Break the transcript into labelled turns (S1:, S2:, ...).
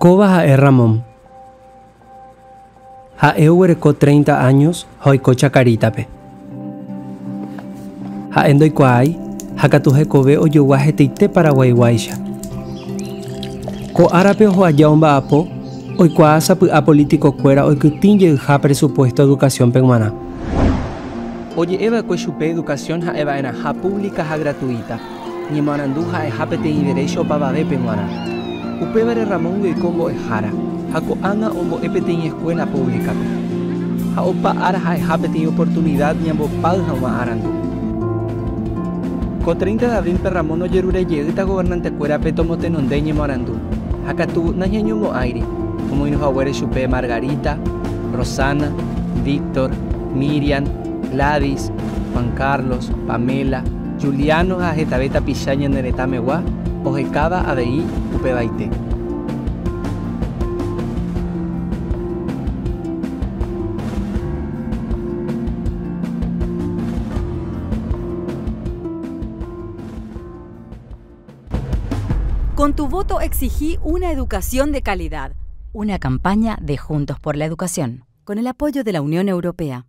S1: Kóva ha'e Ramón. Ha'e oguereko treinta años ha oiko Chacarita-pe. Ha'e ndoikuaái ha katu hekove ojogua hetaite paraguaiguáicha. Ko árape oho aja omba'apo, oikuaa sapy'a político-kuéra oikytĩ jeyha presupuesto educación-pe g̃uarã. Oje'eva'ekue chupe educación ha'eva'erãha pública ha gratuita, ñemoarandu ha'eha peteĩ derecho opavavépe g̃uarã. Upévare Ramóngui oiko mbo'ehára, ha ko'ág̃a ombo'e peteĩ escuela pública-pe. Ha opa ára ha'eha peteĩ oportunidad ñambopáy hag̃ua arandu. Ko 30 de abril-pe Ramón ojerure jeýta gobernante-kuérape tomotenonde ñemoarandu, ha katu nañañomo'ãiri, omoirũ haguére chupe Margarita, Rosana, Víctor, Mirian, Gladys, Juan Carlos, Pamela, Juliano ha hetave tapicha ñane retãmegua ohekáva avei upevaite.
S2: Con tu voto exigí una educación de calidad.
S3: Una campaña de Juntos por la Educación, con el apoyo de la Unión Europea.